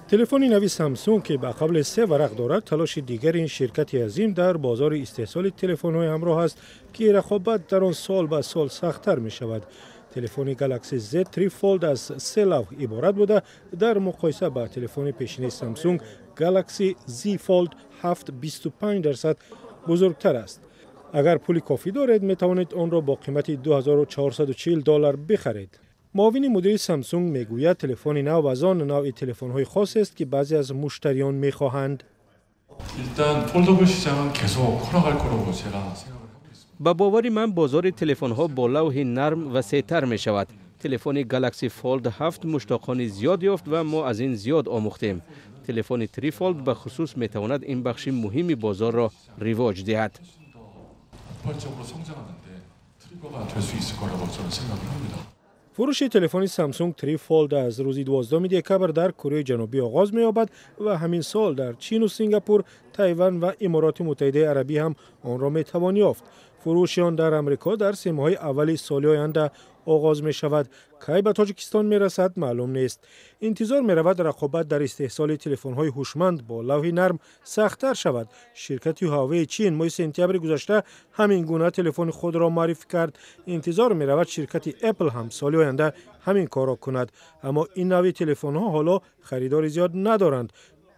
Телефони нави Самсунг, ки ба қавле се варақ дорад, талоши дигари ин ширкати азим дар бозори истеҳсоли телефонҳои ҳамроҳ аст, ки рақобат дар он сол ба сол сахттар мешавад. Телефони Galaxy Z 3 Fold аз се лавҳ иборат буда, дар муқоиса ба телефони пешини Samsung Galaxy Z Fold 7 25% бузургтар аст. Агар пули кофӣ доред, метавонед онро бо қимати 2440 доллар бихаред. Муовини мудири Самсунг мегӯяд, телефони нав аз он навъи телефонҳои хосест, ки баъзе аз муштариён мехоҳанд. 일단 폴더블 시장은 계속 커나갈 거라고 제가 생각을 하고 있습니다. Ба бовари ман, бозори телефонҳо бо лавҳи нарм васеътар мешавад. Телефони Galaxy Fold 7 муштоқони зиёд ёфт ва мо аз ин зиёд омӯхтем. Телефони Trifold ба хусус метавонад ин бахши муҳими бозорро ривоҷ диҳад. 폭발적으로 성장하는데 트리거가 될 수 있을 거라고 저는 생각을 합니다. Фурӯши телефони Samsung 3 Fold аз рӯзи 12 декабр дар Кореяи Ҷанубӣ оғоз меёбад ва ҳамин сол дар Чину Сингапур, Тайван ва Имороти Муттаҳидаи Арабӣ ҳам онро метавон ёфт. Фурӯши он дар Амрико дар 3 моҳаи аввали соли оянда оғоз мешавад. Кай ба Тоҷикистон мерасад, маълум нест. Интизор меравад, рақобат дар истеҳсоли телефонҳои ҳушманд бо лавҳи нарм сахттар шавад. Ширкати Ҳуавеи Чин моҳи сентябри гузашта ҳамин гуна телефони худро муаррифӣ кард. Интизор меравад, ширкати Apple ҳам соли оянда ҳамин корро кунад. Аммо ин навъи телефонҳо ҳоло харидори зиёд надоранд.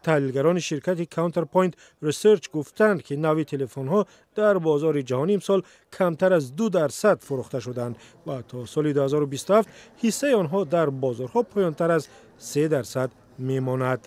Таҳлилгарони ширкати Counterpoint Research гуфтанд, ки навъи телефонҳо дар бозори ҷаҳонӣ имсол камтар аз 2% фурӯхта шуданд ва то соли 2027 ҳиссаи онҳо дар бозорҳо поёнтар аз 3% мемонад.